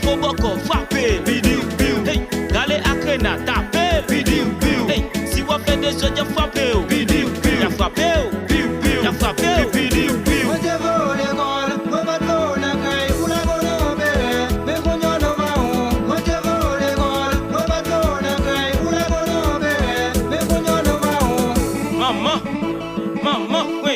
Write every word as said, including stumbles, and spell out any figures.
Fo bòkò, frape, bidiw, biw. Hey, gale ak rena, tape, bidiw, biw. Hey, si w ap fè dezòd, y ap frape w, bidiw, biw. Y ap frape w, biw, biw. Y ap frape w, bidiw, biw. Mwen te voye w lekòl, mwen pa t voye w nan kay, ou lage w nan bere, men kounye a w nan mawon. Mwen te voye w lekòl, mwen pa t voye w nan kay, ou lage w nan bere, men kounye a w nan mawon. Manman, manman, wi.